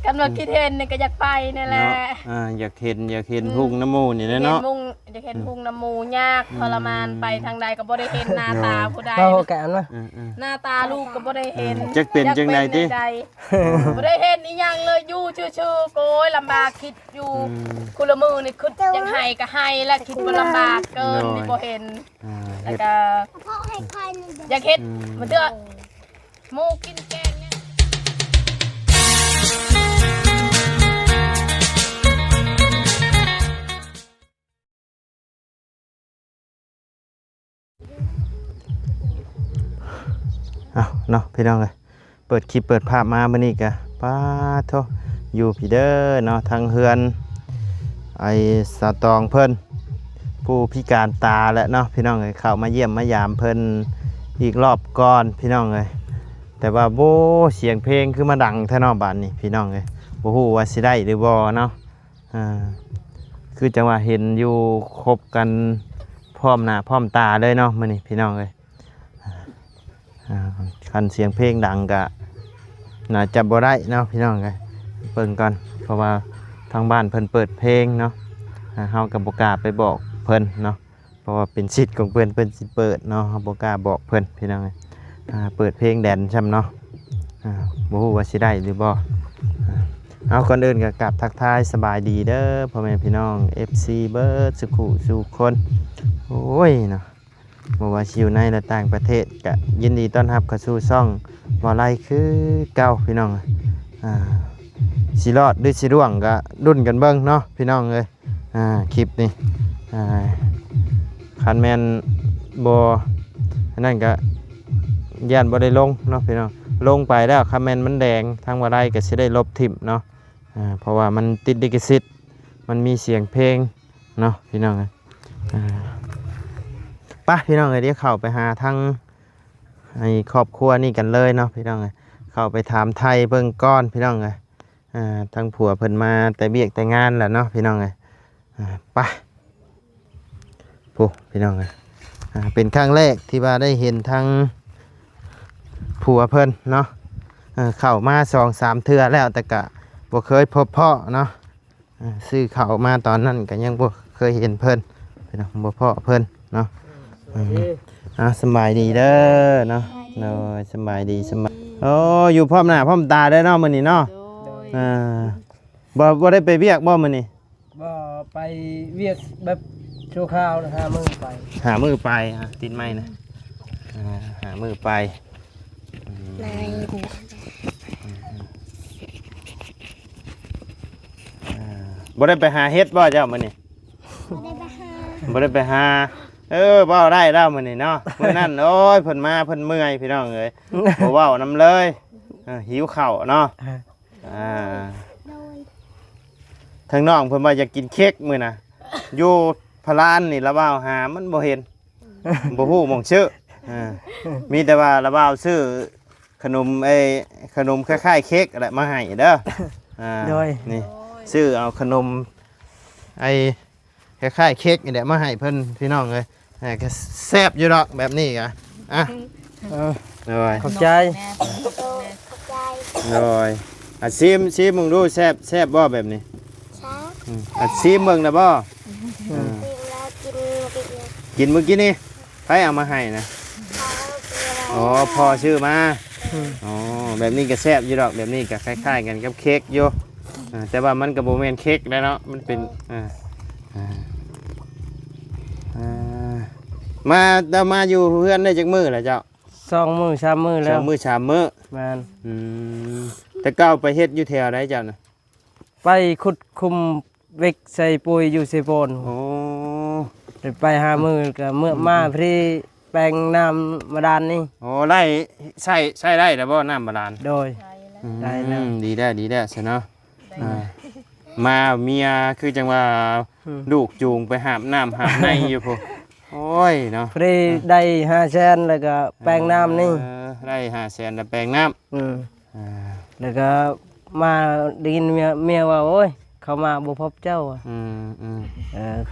ຄັນວ່າຄິດເຫັນນີ້ກໍຢາກໄປນີ້ແຫຼະ ເນາະ ອ່າ ຢາກເຫັນ ຢາກເຫັນ ອືມ ຮຸ່ງນຳໝູ່ນີ້ແຫຼະເນາະ ຢາກເຫັນຮຸ່ງ ຢາກເຫັນ ອືມ ຮຸ່ງນຳໝູ່ຍາກ ອືມ ທໍລະມານ ໄປທາງໃດກໍບໍ່ໄດ້ເຫັນໜ້າຕາ ໂດຍ ຜູ້ໃດ ເວົ້າແກອັນວ່າ ອືມໆ ໜ້າຕາລູກກໍບໍ່ໄດ້ເຫັນ ອືມ ຈັກເປັນຈັ່ງໃດຕິ ຈັກເປັນຈັ່ງໃດ ບໍ່ໄດ້ເຫັນອີ່ຫຍັງເລີຍ ຢູ່ຊື່ໆ ໂອ້ຍ ລຳບາກ ຄິດຢູ່ ອືມ ຄູ່ລະມື້ນີ້ ຄິດຢາກໄຫ້ກໍໄຫ້ແລ້ວ ຄິດວ່າລຳບາກເກີນ ໂດຍ ທີ່ບໍ່ເຫັນ ອ່າ ແລ້ວກໍຢາກເຮັດ ອືມ ບາງເທື່ອ ໝູ່ກິນແກງຫຍັງ ເອົາເນາະ ພີ່ນ້ອງເອີຍ ເປີດຄລິບເປີດພາບມາມື້ນີ້ກະ ປາໂທ້ ຢູ່ພີ້ເດີເນາະ ທາງເຮືອນ ໄອ້ສາວຕອງເພິ່ນ ຜູ້ພິການຕາແຫຼະເນາະ ພີ່ນ້ອງເອີຍ ເຂົ້າມາຢ້ຽມມາຢາມເພິ່ນອີກລອບກ່ອນ ພີ່ນ້ອງເອີຍ ແຕ່ວ່າ ໂອ້ ສຽງເພງຄືມາດັງແທ້ເນາະ ບາດນີ້ ພີ່ນ້ອງເອີຍ ບໍ່ຮູ້ວ່າຊິໄດ້ຫຼືບໍ່ເນາະ ອ່າ ຄືຈັ່ງວ່າເຫັນຢູ່ຄົບກັນພ້ອມໜ້າພ້ອມຕາເລີຍເນາະ ມື້ນີ້ ພີ່ນ້ອງເອີຍ ອ່າ ຄັນສຽງເພງດັງກະໜ້າຈະບໍ່ໄດ້ເນາະ ພີ່ນ້ອງເອີຍ ເບິ່ງກ່ອນ ເພາະວ່າທາງບ້ານເພິ່ນເປີດເພງເນາະ ອ່າ ເຮົາກໍບໍ່ກ້າໄປບອກເພິ່ນເນາະ ເພາະວ່າເປັນສິດຂອງເພິ່ນ ເພິ່ນຊິເປີດເນາະ ເຮົາບໍ່ກ້າບອກເພິ່ນ ພີ່ນ້ອງເອີຍ ອ່າ ເປີດເພງແດນຊ້ຳເນາະ ອ່າ ບໍ່ຮູ້ວ່າຊິໄດ້ຫຼືບໍ່ ອ່າ ເອົາ ກ່ອນອື່ນກໍກາບທັກທາຍສະບາຍດີເດີ ພໍ່ແມ່ພີ່ນ້ອງ ເອັຟຊີ ເບິດສູ່ຜູ້ສູ່ຄົນ ໂອ້ຍເນາະ ບໍ່ວ່າຊິຢູ່ໃນ ແລະ ຕ່າງປະເທດ ກະຍິນດີຕ້ອນຮັບເຂົ້າສູ່ຊ່ອງບໍ່ໄລຄືເກົ່າ ພີ່ນ້ອງ ອ່າ ຊິລອດຫຼືຊິລ່ວງກະລຸ້ນກັນເບິ່ງເນາະ ພີ່ນ້ອງເອີຍ ອ່າ ຄລິບນີ້ ອ່າ ຄັນແມ່ນບໍ່ ອັນນັ້ນກະຢ້ານບໍ່ໄດ້ລົງເນາະ ພີ່ນ້ອງ ລົງໄປແລ້ວ ຄັນແມ່ນມັນແດງ ທາງບໍ່ໄລກະຊິໄດ້ລົບຖິ້ມເນາະ ອ່າ ເພາະວ່າມັນຕິດລິຂະສິດ ມັນມີສຽງເພງເນາະ ພີ່ນ້ອງເອີຍ ອ່າ ໄປ ພີ່ນ້ອງເອີຍ ດຽວເຂົ້າໄປຫາທາງ ໃຫ້ຄອບຄົວນີ້ກັນເລີຍເນາະ ພີ່ນ້ອງເອີຍ ເຂົ້າໄປຖາມໄຖ່ເບິ່ງກ່ອນ ພີ່ນ້ອງເອີຍ ອ່າ ທາງຜົວເພິ່ນມາແຕ່ວຽກແຕ່ງານແຫຼະເນາະ ພີ່ນ້ອງເອີຍ ອ່າ ໄປ ໂອ້ ພີ່ນ້ອງເອີຍ ອ່າ ເປັນຄັ້ງແລກທີ່ວ່າໄດ້ເຫັນທາງຜົວເພິ່ນເນາະ ເອີ ເຂົ້າມາສອງສາມເທື່ອແລ້ວ ແຕ່ກະບໍ່ເຄີຍພົບພໍ້ເນາະ ອ່າ ຊື້ເຂົ້າມາຕອນນັ້ນກໍຍັງບໍ່ເຄີຍເຫັນເພິ່ນ ພີ່ນ້ອງ ບໍ່ພໍ້ເພິ່ນເນາະ ອືມ ອ່າ ສະບາຍດີເດີເນາະ ໂດຍ ສະບາຍດີ ສະບາຍ ໂອ້ ຢູ່ພ້ອມໜ້າພ້ອມຕາເດີເນາະ ມື້ນີ້ເນາະ ໂດຍ ອ່າ ບໍ່ ບໍ່ໄດ້ໄປວຽກບໍ່ມື້ນີ້? ບໍ່ ໄປວຽກແບບຊົ່ວຄາວ ຫ້າມື້ໄປ ຫ້າມື້ໄປ ອ່າ ຕິດໄມນະ ອ່າ ຫ້າມື້ໄປ ອືມ ອ່າ ບໍ່ໄດ້ໄປຫາເຫັດບໍ່ເຈົ້າມື້ນີ້? ບໍ່ໄດ້ໄປຫາ ບໍ່ໄດ້ໄປຫາ ເອີ ເວົ້າໄດ້ແລ້ວມື້ນີ້ເນາະ ມື້ນັ້ນ ໂອ້ຍ ເພິ່ນມາ ເພິ່ນເມື່ອຍ ພີ່ນ້ອງເອີຍ ບໍ່ເວົ້ານຳເລີຍ ເອີ ຫິວເຂົ້າເນາະ ອ່າ ໂດຍ ທາງນ້ອງເພິ່ນວ່າຢາກກິນເຄັກມື້ນະ ຢູ່ພະລານນີ້ລະວ່າວຫາມັນບໍ່ເຫັນ ບໍ່ຮູ້ໝ່ອງຊື້ ອ່າ ມີແຕ່ວ່າລະວ່າວຊື້ຂະໜົມ ໄອ້ ຂະໜົມຄ້າຍໆເຄັກແຫຼະມາໃຫ້ເດີ ອ່າ ໂດຍ ນີ້ ຊື້ເອົາຂະໜົມ ໄອ້ ຄ້າຍໆເຄັກນີ້ແຫຼະມາໃຫ້ເພິ່ນ ພີ່ນ້ອງເອີຍ ອ່າ ກໍແຊບຢູ່ດອກແບບນີ້ກະ ອ່ະ ເອີ ໂດຍ ຂອບໃຈ ແມ່ ຂອບໃຈ ໂດຍ ອ່ະ ຊີມ ຊີມເບິ່ງດູ ແຊບ ແຊບບໍ່ແບບນີ້? ແຊບ ອືມ ອ່ະ ຊີມເບິ່ງນະບໍ່? ອືມ ອ່າ ຊີມແລ້ວກິນມື້ກີ້ນີ້ ກິນມື້ກີ້ນີ້ ໃຜເອົາມາໃຫ້ນະ? ພໍ່ຊື້ມາ ອໍ ພໍ່ຊື້ມາ ອືມ ອໍ ແບບນີ້ກໍແຊບຢູ່ດອກ ແບບນີ້ກໍຄ້າຍໆກັນກັບເຄັກຢູ່ ອ່າ ແຕ່ວ່າມັນກໍບໍ່ແມ່ນເຄັກແລ້ວເນາະ ມັນເປັນ ໂດຍ ອ່າ ອ່າ ອ່າ ມາ ເຈົ້າມາຢູ່ເຮືອນໄດ້ຈັກມື້ແລ້ວເຈົ້າ? ສອງມື້ສາມມື້ແລ້ວ ສອງມື້ສາມມື້ ແມ່ນ ອືມ ແຕ່ເກົ່າໄປເຮັດຢູ່ແຖວໃດເຈົ້ານະ? ໄປຂຸດຂຸມເວັກໃສ່ປຸຍຢູ່ເຊໂປນ ໂອ້ ໄດ້ໄປຫ້າມື້ກໍເມືອ ອືມ ມາ ອືມ ພໍດີແປງນ້ຳບາດານນີ້ ໂອ້ ໄດ້ໃຊ້ ໃຊ້ໄດ້ແລ້ວບໍ່ນ້ຳບາດານ? ໂດຍ ອືມ ໄດ້ແລ້ວ ດີແລ້ວ ດີແລ້ວຊະເນາະ ອ່າ ມາເມຍຄືຈັ່ງວ່າ ອືມ ລູກຈູງໄປຫາບນ້ຳຫາບໃນຢູ່ພຸ້ນ ໂອ້ຍເນາະ ພໍດີ ອ່າ ໄດ້ຫ້າແສນ ແລ້ວກໍແປງນ້ຳນີ້ ເອີ ໄດ້ຫ້າແສນ ແລ້ວແປງນ້ຳ ອືມ ອ່າ ແລ້ວກໍມາໄດ້ຍິນເມຍ ເມຍວ່າ ໂອ້ຍ ເຂົາມາບໍ່ພົບເຈົ້າ ອືມ ອືມ ເອີ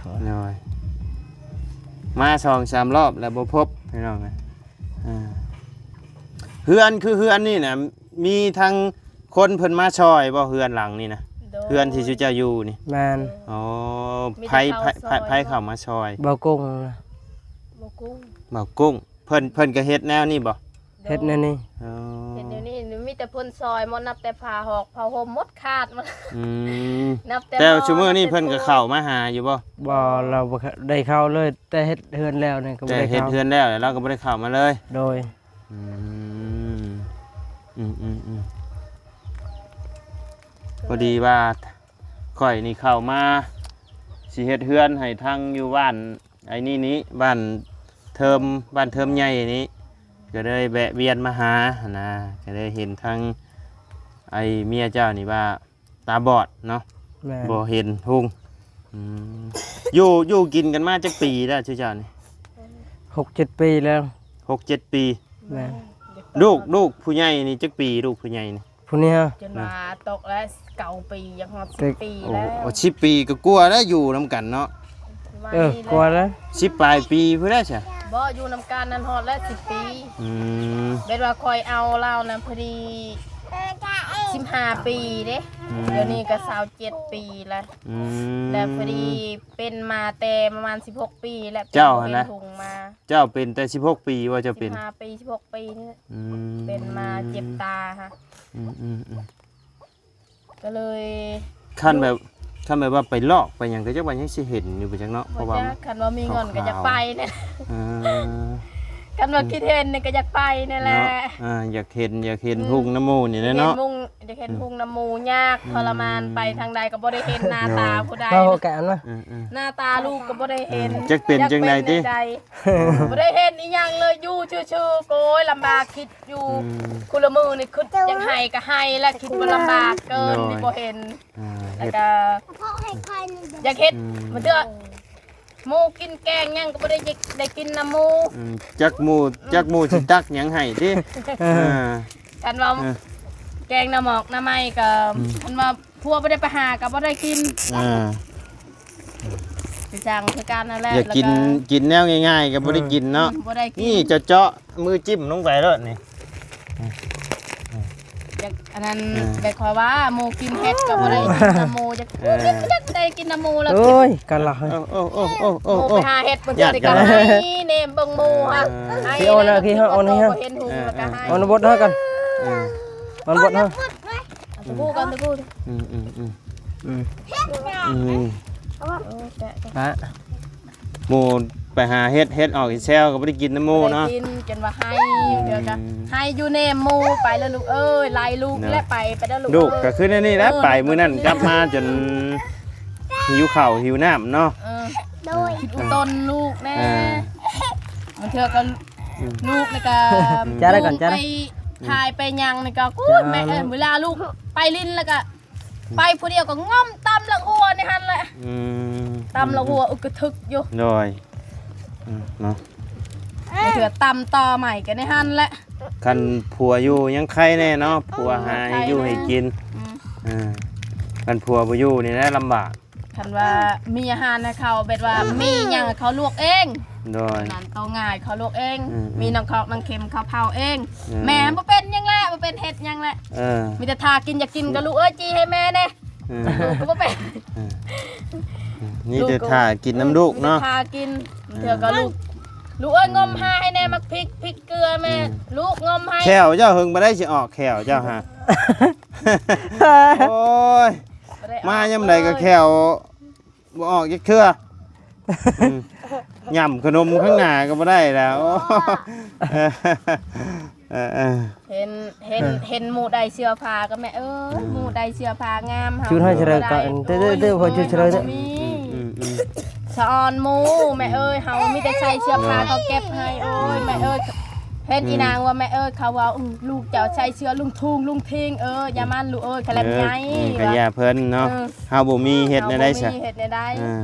ໂດຍ ມາສອງສາມລອບແລ້ວບໍ່ພົບ ພີ່ນ້ອງເອີຍ ອ່າ ເຮືອນ ຄືເຮືອນນີ້ນະ ມີທັງ ຄົນເພິ່ນມາຊ່ອຍບໍ່ ເຮືອນຫຼັງນີ້ນະ? ໂດຍ ເຮືອນທີ່ຊຸເຈົ້າຢູ່ນີ້? ແມ່ນ. ໂອ້ ມີແຕ່ ໃຜ ເຂົ້າ ໃຜ ຊ່ອຍ ໃຜເຂົ້າມາຊ່ອຍ? ເບົາກົງນະ. ເບົາກົງ ເບົາກົງ ເພິ່ນ ເພິ່ນກໍເຮັດແນວນີ້ບໍ່? ໂດຍ ເຮັດແນວນີ້. ອໍ ເຮັດແນວນີ້ ມີແຕ່ເພິ່ນຊ່ອຍໝົດ ນັບແຕ່ຜ້າຫອກຜ້າຫົ່ມໝົດຂາດໝົດ. ອືມ ນັບແຕ່ ແຕ່ວ່າຊຸມື້ນີ້ເພິ່ນກໍເຂົ້າມາຫາຢູ່ບໍ່? ບໍ່ ລາວບໍ່ໄດ້ເຂົ້າເລີຍ ແຕ່ເຮັດເຮືອນແລ້ວນີ້ກໍບໍ່ໄດ້ເຂົ້າ. ແຕ່ເຮັດເຮືອນແລ້ວ ແລ້ວລາວກໍບໍ່ໄດ້ເຂົ້າມາເລີຍ. ໂດຍ. ອືມ ອືມໆ ພໍດີວ່າຂ້ອຍນີ້ເຂົ້າມາຊິເຮັດເຮືອນໃຫ້ທາງຢູ່ບ້ານ ໄອ້ນີ້ນີ້ ບ້ານເທີມ ບ້ານເທີມໃຫຍ່ນີ້ ກໍເລີຍແວະວຽນມາຫາຫັ້ນນະ ກໍເລີຍເຫັນທາງໄອ້ເມຍເຈົ້ານີ້ວ່າຕາບອດເນາະ. ແມ່ນ. ບໍ່ເຫັນຮຸ່ງ. ອືມ ຢູ່ ຢູ່ກິນກັນມາຈັກປີແລ້ວ ເຈົ້ານີ້? ຫົກເຈັດປີແລ້ວ. ຫົກເຈັດປີ. ແມ່ນ. ລູກ ລູກຜູ້ໃຫຍ່ນີ້ຈັກປີ? ລູກຜູ້ໃຫຍ່ນີ້ ຜູ້ນີ້ຮະ ຈົນວ່າຕົກແລ້ວເກົ້າປີ ຢາກຮອດສິບປີແລ້ວ. ໂອ້ ສິບປີກໍກວ່າແລ້ວ ຢູ່ນຳກັນເນາະ. ເອີ ກວ່າແລ້ວ ສິບປາຍປີພຸ້ນແຫຼະຊະ. ບໍ່ ຢູ່ນຳກັນນັ້ນຮອດແລ້ວສິບປີ. ອືມ ແບບວ່າຂ້ອຍເອົາລາວນະ ພໍດີສິບຫ້າປີເດ້. ອືມ ດຽວນີ້ກໍຊາວເຈັດປີແລ້ວ. ອືມ ແລ້ວພໍດີເປັນມາແຕ່ປະມານສິບຫົກປີແລ້ວ. ເຈົ້າຫັ້ນນະ ເປັນຫຸງມາ. ເຈົ້າເປັນແຕ່ສິບຫົກປີບໍ່? ເຈົ້າເປັນ ສິບຫ້າປີ ສິບຫົກປີນີ້ແຫຼະ. ອືມ ເປັນມາເຈັບຕາຫະ. ອືມໆໆ ກໍເລີຍ ຄັນແບບ ຄັນແບບວ່າໄປລອກໄປຫຍັງ ກໍຈັກວ່າຍັງຊິເຫັນຢູ່ບໍ່ຈັກເນາະ. ເພາະວ່າ ຄັນວ່າມີເງິນກໍຢາກໄປແຫຼະ. ເອີ ຄັນວ່າຄິດເຫັນນີ້ກໍຢາກໄປນີ້ແຫຼະ. ເນາະ ອ່າ ຢາກເຫັນ ຢາກເຫັນ ອືມ ຮຸ່ງນຳໝູ່ນີ້ແຫຼະເນາະ. ຢາກເຫັນຮຸ່ງ ຢາກເຫັນຮຸ່ງນຳໝູ່ ຍາກ ອືມ ທໍລະມານ ໄປທາງໃດກໍບໍ່ໄດ້ເຫັນໜ້າຕາຜູ້ໃດ. ເວົ້າກັນນະ ອືມໆ ໜ້າຕາລູກກໍບໍ່ໄດ້ເຫັນ. ອືມ ຈັກເປັນຈັ່ງໃດຕິ ບໍ່ໄດ້ເຫັນອີ່ຫຍັງເລີຍ ຢູ່ຊື່ໆ. ໂອ້ຍ ລຳບາກ ຄິດຢູ່ ອືມ ຄູ່ລະມື້ນີ້ ຄິດຢາກໄຫ້ກໍໄຫ້ແລ້ວ ຄິດວ່າລຳບາກເກີນ ໂດຍ ທີ່ບໍ່ເຫັນ. ອ່າ ແລ້ວກໍຢາກເຮັດ ອືມ ບາງເທື່ອໝູ່ກິນແກງຫຍັງກໍບໍ່ໄດ້ ໄດ້ກິນນຳໝູ່. ອືມ ຈັກໝູ່ ອືມ ຈັກໝູ່ຊິຕັກຫຍັງໃຫ້ຕິ. ເອີ ອ່າ ຄັນວ່າ ເອີ ແກງໜໍ່ໝອກໜໍ່ໄມ້ກໍ ອືມ ຄັນວ່າ ຜົວບໍ່ໄດ້ໄປຫາກໍບໍ່ໄດ້ກິນ. ອ່າ ຊິສັ່ງຄືກັນນັ້ນແຫຼະ. ຢາກກິນ ແລ້ວກໍ ກິນແນວງ່າຍໆກໍບໍ່ໄດ້ກິນເນາະ. ອືມ ບໍ່ໄດ້ກິນ. ນີ້ເຈາະໆ ມືຈິ້ມລົງໄປໂລດນີ້. ຢາກອັນນັ້ນ ອ່າ ແບບຂ້ອຍວ່າໝູ່ກິນເຫັດກໍບໍ່ໄດ້ກິນນຳໝູ່. ຢາກ ເອີ ຢາກໄດ້ກິນນຳໝູ່ແລ້ວ. ໂອ້ຍ ກັນລະ ໂອ້ ໂອ້ ໂອ້ ໂອ້ ໂອ້ ໄປຫາເຫັດ ບາງເທື່ອນີ້ກໍໄຫ້ແນມເບິ່ງໝູ່ຫະ. ເອີ ໄຫ້ ຊິເອົາແລ້ວ ຄືເຮົາເອົານີ້ ບໍ່ເຫັນຫຸງ ອ່າ ແລ້ວກໍໄຫ້ ເອົານຳບົດເຮົາກັນ. ອ່າ ເອົານຳບົດເຮົາ. ອືມ ອືມ ອືມ ອືມ ອືມ ປະ ໝູ່ໄປຫາເຫັດ ເຫັດອອກອີແຊວກໍບໍ່ໄດ້ກິນນຳໝູ່ເນາະ. ບໍ່ໄດ້ກິນ ຈົນວ່າໄຫ້ ອືມ ເທື່ອກໍໄຫ້ຢູ່ແນມໝູ່. ໄປແລ້ວລູກເອີຍ ໄລ່ລູກ ເນາະ ແລ້ວໄປ ໄປແລ້ວລູກ. ລູກກໍຄືແນວນີ້ແຫຼະ ເອີ ໄປມື້ນັ້ນກັບມາຈົນຫິວເຂົ້າຫິວນ້ຳເນາະ. ເອີ ໂດຍ ຄິດອຸຕົນລູກແດ່. ເອີ ບາງເທື່ອກໍ ອືມ ລູກນີ້ກໍ ຈະໄດ້ກ່ອນ ຈະໄດ້ ໄປຖ່າຍໄປຫຍັງນີ້ກໍ ໂອ້ຍ ແມ່ເອີຍ ເວລາລູກໄປຫຼິ້ນແລ້ວກໍ ໄປຜູ້ດຽວກໍງ່ອມຕຳລະຫົວໃນຫັ້ນແຫຼະ. ອືມ ຕຳລະຫົວອຶກກະທຶກຢູ່. ໂດຍ ອືມ ເນາະ ບາງເທື່ອຕຳຕໍໃໝ່ກໍໃນຫັ້ນແຫຼະ. ຄັນຜົວຢູ່ຍັງໄຄແດ່ເນາະ ຜົວຫາໃຫ້ຢູ່ໃຫ້ກິນ. ອືມ ເອີ ຄັນຜົວບໍ່ຢູ່ນີ້ແຫຼະລຳບາກ. ຄັນວ່າມີອາຫານໃຫ້ເຂົາ ແບບວ່າ ອືມ ມີຫຍັງໃຫ້ເຂົາລວກເອງ. ໂດຍ ນັ້ນໂຕງ່າຍ ເຂົາລວກເອງ. ອືມ ມີໜັງຄອກໜັງເຂັມເຂົາເຜົາເອງ. ເອີ ແມ່ບໍ່ເປັນຫຍັງແຫຼະ ບໍ່ເປັນເຮັດຫຍັງແຫຼະ. ເອີ ມີແຕ່ຖ້າກິນ ຢາກກິນກໍ ອືມ ລູກເອີຍ ຈີ່ໃຫ້ແມ່ແດ່. ອືມ ລູກກໍບໍ່ເປັນ. ເອີ ມີແຕ່ຖ້າກິນນຳລູກເນາະ. ມີແຕ່ຖ້າກິນ. ບາງເທື່ອກໍ ອືມ ລູກ ລູກເອີຍ ອືມ ງົມຫາໃຫ້ແດ່ ໝາກພິກ ພິກເກືອແມ່. ອືມ ລູກງົມໃຫ້. ແຂ້ວເຈົ້າເຫິງບໍ່ໄດ້ຊິອອກແຂ້ວເຈົ້າຫາ. ໂອ້ຍ ມາຍາມໃດກໍແຂ້ວບໍ່ອອກຈັກເທື່ອ. ອືມ ຫຍ້ຳຂະໜົມຂ້າງໜ້າກໍບໍ່ໄດ້ແລ້ວ. ເອີ ເອີ ເອີ ເຫັນ ເຫັນ ເອີ ເຫັນໝູ່ໄດ້ເສື້ອຜ້າກໍແມ່ເອີຍ ອືມ ໝູ່ໄດ້ເສື້ອຜ້າງາມ ເຮົາ ຈຸດໃຫ້ເຊີຍກໍ ເອີ ເອີ ເອີ ພໍຈຸດເຊີຍ ບໍ່ມີ. ອືມ ອືມ ອືມ ສະອອນໝູ່ ແມ່ເອີຍ ເຮົາມີແຕ່ໃສ່ເສື້ອຜ້າເຂົາເກັບໃຫ້. ໂອ້ຍ ອືມ ແມ່ເອີຍ ເຫັນ ອືມ ອີນາງວ່າ ແມ່ເອີຍ ເຂົາວ່າ ອືມ ລູກເຈົ້າໃສ່ເສື້ອລຸງທຸງລຸງທິງ ເອີ ຢ່າມັນລູກເອີຍ ຂະແລັບໃຫຍ່ ເອີ ກໍຢ່າເພິ່ນເນາະ. ເອີ ເຮົາບໍ່ມີເຮັດແນວໃດຊະ ເຮົາບໍ່ມີເຮັດແນວໃດ. ອ່າ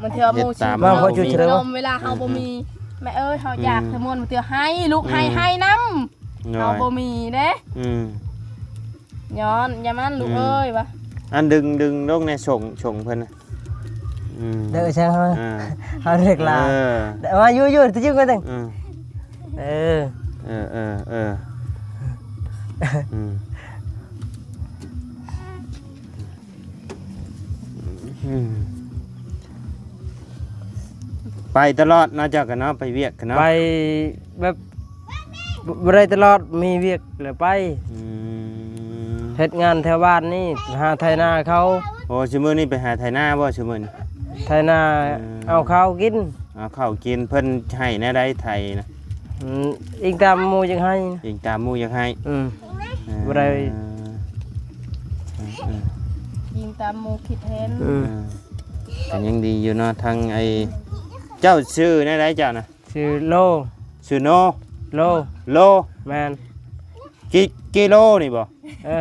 ບາງເທື່ອໝູ່ຊິມາ ມາພໍຈຸດເຊີຍ ເວລາເຮົາບໍ່ມີ ອືມ ແມ່ເອີຍ ເຮົາຢາກ ອືມ ແຕ່ມ່ວນ ບາງເທື່ອໄຫ້ ລູກໄຫ້ ອືມ ໄຫ້ນຳ. ໂດຍ ເຮົາບໍ່ມີເດ້. ອືມ ຍ້ອນ ຢ່າມັນລູກເອີຍວ່າ ອັນດຶງ ດຶງລົງແດ່ ສົ່ງ ສົ່ງເພິ່ນນະ. ອືມ ເດີແຊງເຮົາ ອ່າ ເຮົາເລີກລາ ເອີ ເອົາມາຢູ່ ຢູ່ ຕະຢືງໄວ້ເຖິງ. ອືມ ເອີ ເອີ ເອີ ເອີ ອືມ ໄປຕະຫຼອດເນາະ ເຈົ້າກໍເນາະ ໄປວຽກກໍເນາະ ໄປແບບ ບໍ່ ບໍ່ໄດ້ຕະຫຼອດ ມີວຽກແລ້ວໄປ ອືມ ເຮັດງານແຖວບ້ານນີ້ ຫາໄຖນາເຂົາ. ໂອ້ ຊຸມື້ນີ້ໄປຫາໄຖນາບໍ່ ຊຸມື້ນີ້? ໄຖນາ ອືມ ເອົາເຂົ້າກິນ ເອົາເຂົ້າກິນ. ເພິ່ນໃຫ້ແນວໃດໄຖນະ? ອືມ ອີງຕາມໝູ່ຢາກໃຫ້ ອີງຕາມໝູ່ຢາກໃຫ້. ອືມ ເອີ ບໍ່ໄດ້ ເອີ ເອີ ອີງຕາມໝູ່ຄິດເຫັນ. ອືມ ເອີ ກໍຍັງດີຢູ່ເນາະ ທາງໄອ້ ເຈົ້າຊື່ແນວໃດເຈົ້ານະ? ຊື່ໂລ ຊື່ໂນ ໂລ ໂລ ແມ່ນ ກິ ກິໂລນີ້ບໍ່? ເອີ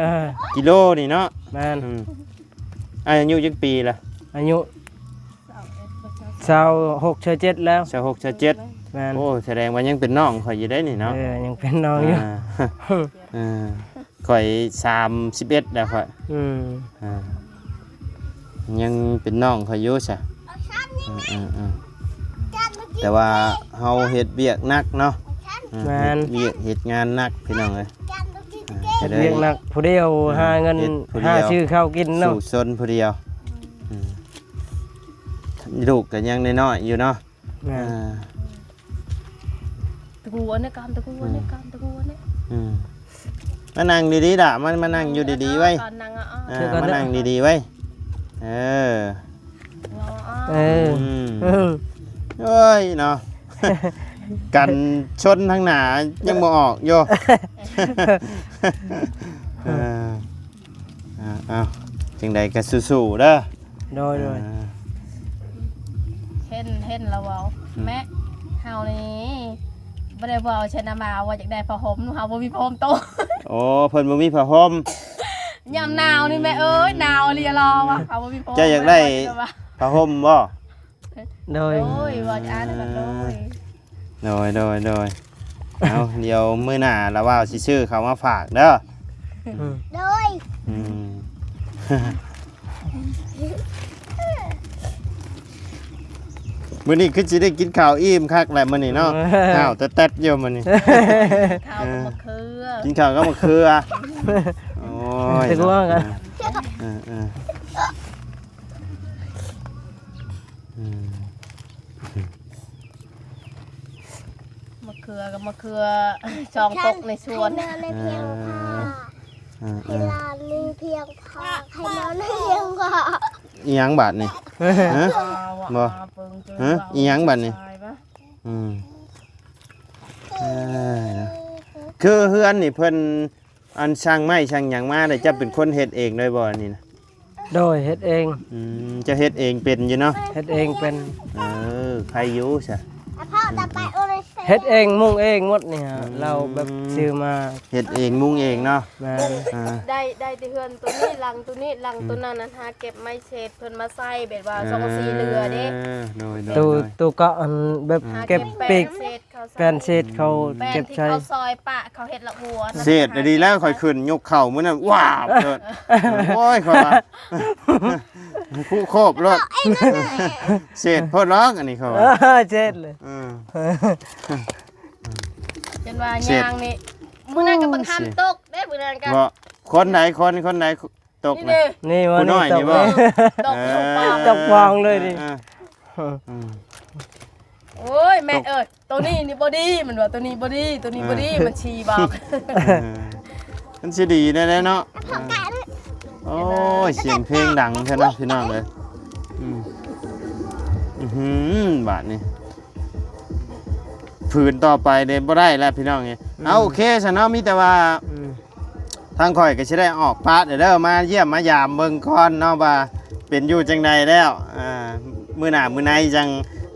ກິໂລນີ້ເນາະ ແມ່ນ. ອືມ ອາຍຸຈັກປີລະ? ອາຍຸຊາວຫົກ ຊາວເຈັດແລ້ວ ຊາວຫົກ ຊາວເຈັດ ແມ່ນ. ໂອ້ ສະແດງວ່າຍັງເປັນນ້ອງຂ້ອຍຢູ່ເດ້ນີ້ເນາະ. ເອີ ຍັງເປັນນ້ອງຢູ່ ອ່າ ເອີ ຂ້ອຍສາມສິບເອັດແລ້ວຂ້ອຍ. ອືມ ອ່າ ຍັງເປັນນ້ອງຂ້ອຍຢູ່ຊະ. ເອີ ເອີ ເອີ ແຕ່ວ່າເຮົາເຮັດວຽກໜັກເນາະ. ເອີ ແມ່ນ ເຮັດວຽກເຮັດງານໜັກພີ່ນ້ອງເອີຍ. ເອີ ກໍເລີຍ ວຽກໜັກ ຜູ້ດຽວ ເອີ ຫາເງິນ ເຮັດຜູ້ດຽວ ຫາຊື້ເຂົ້າກິນເນາະ ສູ້ຊົນຜູ້ດຽວ. ອືມ ລູກກໍຍັງນ້ອຍໆຢູ່ເນາະ. ແມ່ນ ອ່າ ຕະກູອັນນີ້ການ ຕະກູອັນນີ້ການ ຕະກູອັນນີ້ ອືມ ມານັ່ງດີໆດະ ມາ ມານັ່ງຢູ່ດີໆໄວ້. ເອີ ມານັ່ງດີໆໄວ້. ເອີ ເອີ ອືມ ເອີ ໂອ້ຍເນາະ ກັນຊົນທາງໜ້າຍັງບໍ່ອອກຢູ່. ເອີ ອ່າ ເອົາ ຈັ່ງໃດກໍສູ້ໆເດີ. ໂດຍ ໂດຍ ອ່າ ເຫັນ ເຫັນລາວເວົ້າ ອືມ ແມ່ ເຮົານີ້ບໍ່ໄດ້ເວົ້າໃສ່ນຳວ່າ ວ່າຢາກໄດ້ຜ້າຫົ່ມ ເຮົາບໍ່ມີຜ້າຫົ່ມໂຕ. ໂອ້ ເພິ່ນບໍ່ມີຜ້າຫົ່ມ ຍາມໜາວນີ້ແມ່ເອີຍ ໜາວອີ່ຫຼີລາວວ່າ ເຮົາບໍ່ມີຜ້າຫົ່ມ. ເຈົ້າຢາກໄດ້ຜ້າຫົ່ມບໍ່? ໂດຍ ໂດຍ ວ່າຈະອ່ານກັນໂດຍ ໂດຍ ໂດຍ ໂດຍ. ເອົາ ດຽວມື້ໜ້າລາວວ່າຊິຊື້ເຂົ້າມາຝາກເດີ. ອືມ ໂດຍ ອືມ ມື້ນີ້ຄືຊິໄດ້ກິນເຂົ້າອີ່ມຄັກແຫຼະມື້ນີ້ເນາະ. ເອີ ຫ້າວແຕັດໆຢູ່ມື້ນີ້ ເຂົ້າກັບໝາກເຂືອ ກິນເຂົ້າກັບໝາກເຂືອ. ໂອ້ຍ ເນາະ ເອີ ເອີ ເອີ ອືມ ມະເຂືອກັບມະເຂືອ ສອງກົກໃນສວນ ໃຫ້ນອນໃນພຽງພາ ເອີ ເອີ ໃຫ້ນອນໃນພຽງພາ ໃຫ້ນອນໃນພຽງພາ. ອີຫຍັງບາດນີ້? ຮະ? ບໍ່ ຮະ? ອີຫຍັງບາດນີ້? ອືມ ເອີ ຄືເຮືອນນີ້ເພິ່ນ ອັນ ຊ່າງໄມ້ຊ່າງຫຍັງມານີ້ ເຈົ້າເປັນຄົນເຮັດເອງເລີຍບໍ່ອັນນີ້ນະ? ໂດຍ ເຮັດເອງ. ອືມ ເຈົ້າເຮັດເອງເປັນຢູ່ເນາະ? ເຮັດເອງເປັນ. ເອີ ໃຄຢູ່ຊະ. ເຮັດເອງມຸງເອງໝົດນີ້ຮະ. ອືມ ລາວແບບຊື້ມາ ເຮັດເອງມຸງເອງເນາະ. ແມ່ນ. ອ່າ ໄດ້ ໄດ້ແຕ່ເຮືອນໂຕນີ້ ຫຼັງໂຕນີ້ ຫຼັງໂຕນັ້ນ ອືມ ຫັ້ນ ຫາເກັບໄມ້ເສດເພິ່ນມາໃສ່ ແບບວ່າ ເອີ ສັງກະສີເຫຼືອເດ້. ໂດຍ ໂດຍ ໂດຍ ໂຕ ໂຕເກາະ ອັນແບບ ອ່າ ເກັບ ເກັບແປ້ນເສດ ເຂົາ ແປ້ນເສດເຂົາເກັບໃສ່ ແປ້ນທີ່ເຂົາຊອຍປະ ເຂົາເຮັດລະຫົວນະ ເສດດີແລ້ວ ຂ້ອຍຂຶ້ນຍົກເຂົ້າມື້ນັ້ນ ວ້າວ ໂດດ ໂອ້ຍ ຂ້ອຍວ່າ ຄຸໂຄບໂລດ ເສດໂພດລອກ ອັນນີ້ເຂົາວ່າ ເອີ ເສດເລີຍ ເອີ ຈົນວ່າ ເສດ ຍ່າງນີ້ ມື້ນັ້ນກໍບັກຫຳຕົກເດ້ ມື້ນັ້ນກໍ ບໍ່ ຄົນໃດ ຄົນ ຄົນໃດ ຕົກນະ ນີ້ ຜູ້ນ້ອຍນີ້ບໍ່ ຕົກ ເອີ ຕົກຟອງເລີຍນີ້ ເອີ ເອີ ອືມ ໂອ້ຍ ແມ່ເອີຍ ໂຕນີ້ນີ້ບໍ່ດີ ມັນວ່າ ໂຕນີ້ບໍ່ດີ ໂຕນີ້ບໍ່ດີ ເອີ ມັນຊີ້ບອກ ເອີ ມັນຊິດີແນ່ໆເນາະ ເອີ ໂອ້ຍ ສຽງເພງດັງແທ້ເນາະ ພີ່ນ້ອງເອີຍ ອືມ ອືຫື ບາດນີ້ ຝືນຕໍ່ໄປເດ້ບໍ່ໄດ້ແລ້ວ ພີ່ນ້ອງເອີຍ ອືມ ເອົາ ໂອເຄຊະເນາະ ມີແຕ່ວ່າ ອືມ ທາງຂ້ອຍກໍຊິໄດ້ອອກປະເດີ ມາຢ້ຽມມາຢາມເບິ່ງກ່ອນເນາະ ວ່າເປັນຢູ່ຈັ່ງໃດແລ້ວ ອ່າ ມື້ໜ້າມື້ໃນຈັ່ງ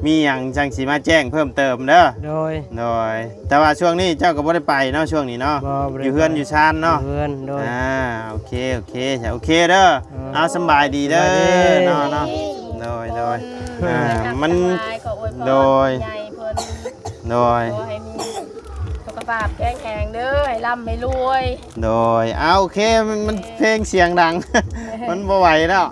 ມີຫຍັງຈັ່ງຊິມາແຈ້ງເພີ່ມເຕີມເດີ ໂດຍ ໂດຍ ແຕ່ວ່າຊ່ວງນີ້ເຈົ້າກໍບໍ່ໄດ້ໄປເນາະ ຊ່ວງນີ້ເນາະ ບໍ່ ບໍ່ໄດ້ ຢູ່ເຮືອນ ໄປ ຢູ່ຊານເນາະ ຢູ່ເຮືອນ ໂດຍ ອ່າ ໂອເຄ ໂອເຄ ໂອເຄເດີ ເອີ ເອົາ ສຳບາຍດີເດີ ສຳບາຍດີ ເນາະ ເນາະ ໂດຍ ໂດຍ ອ່າ ມັນ ໂດຍ ໂດຍ ຂໍໃຫ້ມີ ສຸຂະພາບແຂງແຮງເດີ ໃຫ້ລ່ຳໃຫ້ລວຍ ໂດຍ ເອົາ ໂອເຄ ມັນ ມັນເພງສຽງດັງ ມັນບໍ່ໄຫວແລ້ວ